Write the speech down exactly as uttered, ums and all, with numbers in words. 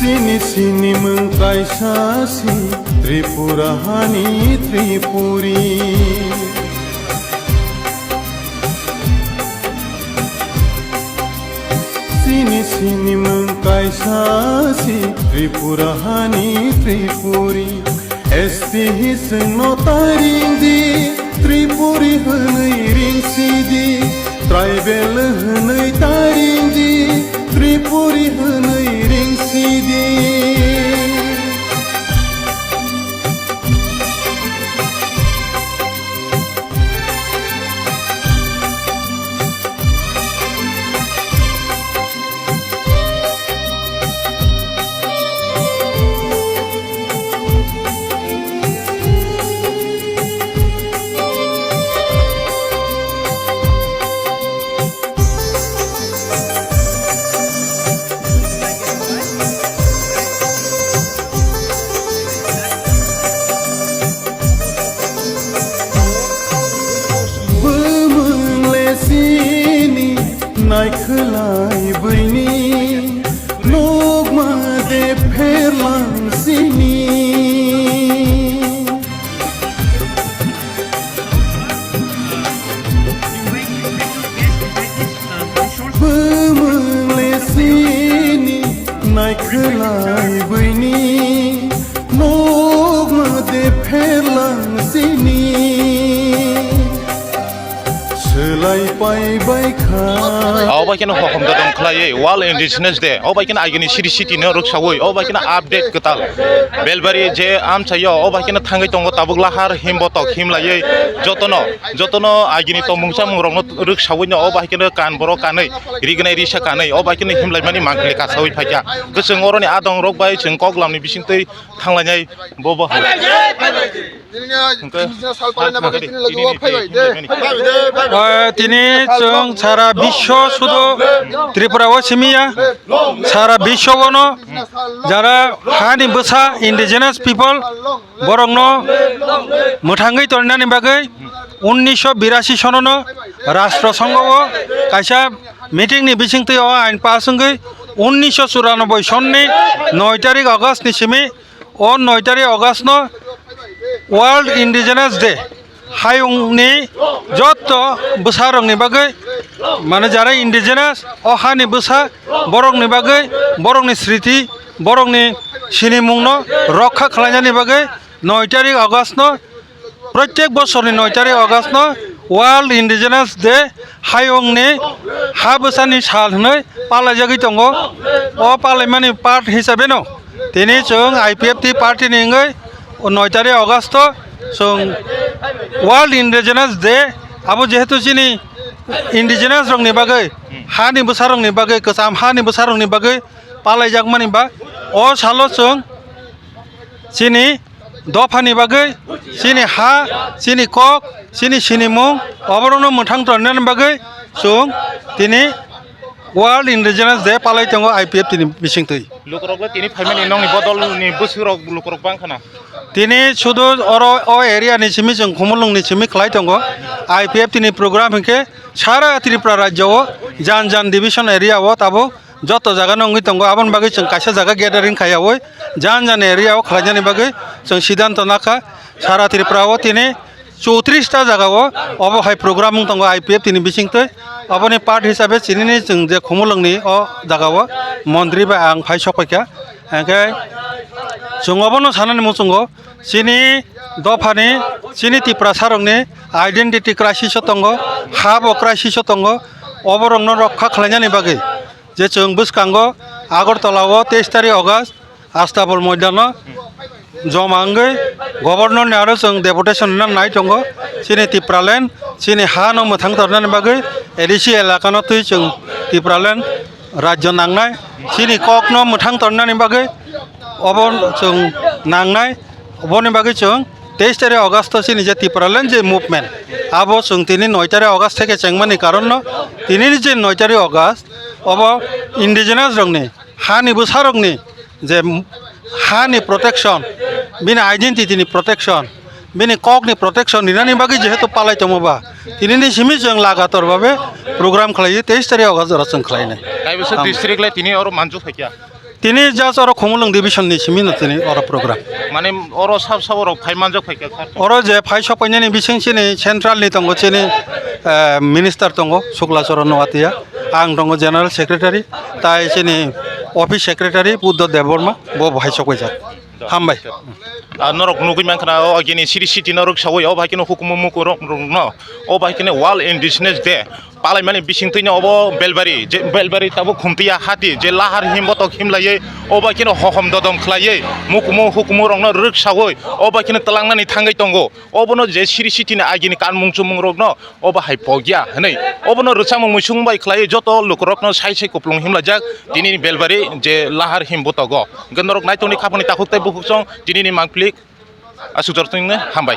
Chini sinimung kaisa si Tripura hani Tripuri. Chini sinimung kaisa si Tripura hani Tripuri. S T hi chwngno taring di, Tripuri hwnwi ring si di, tribal hwnwi taring di, Tripuri hwnwi ring si di. Bumung le sini naikhwlai bini, nukma de pherlang sini. Bumung le sini naikhwlai bini, nukma de pherlang sini. Swlai pai bai kha. Obo khe no hohom dodom khlaiwi World Indigenous Day. Obo khe no agini city city no rwksawi. Obo khe no update kwtal. Belbari je amchaio obo khe no thangwi tongo tabuk lahar himbotok himlaiwi jotono jotono agini tongmung chamung rokno rwksawi no obo khe no kan borok kanwi rignai risa kanwi obo khe no himlaimani mangkhli kasawi phaikha. Kwchwng oroni adong rok bai chwng koklam ni bisingtwi thanglainai bo bo hai. Hwnkhe, indigenous sal palai na bagwi tini logi o phai bai de. O, tini chwng sara biswo sudu Tripura o simi ya, sara biswo bono jara hani bwsa indigenous people borokno mwthangwi tongnani bagwi unnisho birasi sonono Rashtra Sangha o kaisa meeting ni bisingtwi o ain pass wngwi unnisho churanobboi sonni noi tarik August ni simi O noi tarik August no World Indigenous Day hayungni jotto bwsarokni bagwi, mane jara indigenous o hani bwsa borokni bagwi, borokni sriti, borokni sinimungno rokha khlainani bagwi noi tarik August no Protyek bosorni noi tarik August no World Indigenous Day hayungni ha bwsani sal hwnwi palaijagwi tongo. O palaimani part hisabeno tini chwng I P F T party ni wngwi noi tarik August o chwng World Indigenous Day abo jehetu chini indigenous rokni bagwi, hani bwsarokni bagwi, kwcham hani bwsarokni bagwi palaijakmani ba o salo chwng chini dophani bagwi, chini ha, chini kok, chini sinimung, oborokno mwthang tongnani bagwi chwng tini World Indigenous Day palai tongo I P F T ni bisingtwi. Lukurokle tini phaimani nokni bodolni bwswkrok lukurok bangkhana. Tini sudu oro o area ni simi chwng Khumulwng ni simi khlai tongo. I P F T ni program hinkhe sara Tripura rajyo o jan jan division area o tabuk joto jaga no wngwi tongo, aboni bagwi chwng kaisa jaga gathering khaiyaui jan jan area o khlainani bagwi chwng siddhanto nakha. Sara Tripura o tini chowtris ta jaga o obo hai program wng tongo I P F T ni bisingtwi. Oboni part hisabe chinini chwng je Khumulwng ni o jaga o montri bai ang phai sokphaikha. Hinkhe chwng obono sanani muchungo chini dophani, chini Tiprasa rokni identity crisis o tongo, ha bo crisis o tongo, oborokno rokha khlainani bagwi. Je chwng bwskango Agartala o teis tarik August Astabol moidano joma wngwi Governor ni aro chwng deputation rwna nai tongo, chini Tipraland, chini ha no mwthang tornani bagwi A D C elaka no twi chwng Tipraland rajyo nangnai, chini kok no mwthang tornani bagwi obo chwng nangnai, oboni bagwi chwng teis tarik August o chini je Tipraland je movement abo chwng tini noi tarik August theke chengmani karon no tini je noi tarik August obo indigenous rokni, hani bwsarokni je hani protection, bini identity ni protection, bini kokni protection rinani bagwi jehetu palai tongmo ba, tinini simi chwng lagator babe program khlaiwi teis tarik August oro chwng khlainai. Kaibwswk district le tini oro manjak phaikha? Tini just oro Khumulwng division ni simi no tini oro program. Mane oro sab sabo rok phai manjak phai kha sir. Oro je phai sok painani bising chini central ni tongo chini, eh, minister tongo Sukla Charan Noatia, ang tongo general secretary, tai chini office secretary Buddha Debbarma bo phai sok paijak. Hambai. Ah, norok nugui mankha o agini siri city norok sawi o bai khe no hukumu muku rok no o bai khe no World Indigenous Day. Palaimani bisingtwi no obo Belbari, je Belbari tabuk khumtiya hati, je lahar him botok himlaiwi, obo khe no hohom dodom khlaiwi, mukumu hukumu rokno rwksawi, obo khe no twlangnani thangwi tongo. Obono je siri sitini agini kanmung chumung rokno obo hai pogya hwnwi, obono rwchapmung muisung bai khlaiwi joto lukurokno sai sai kupulung himlaijak tinini Belbari je lahar him botogo. Hwnkhe norok naitongni khapangni takhuk tei bukhuk song tinini mangpili aswk jortwino hambai.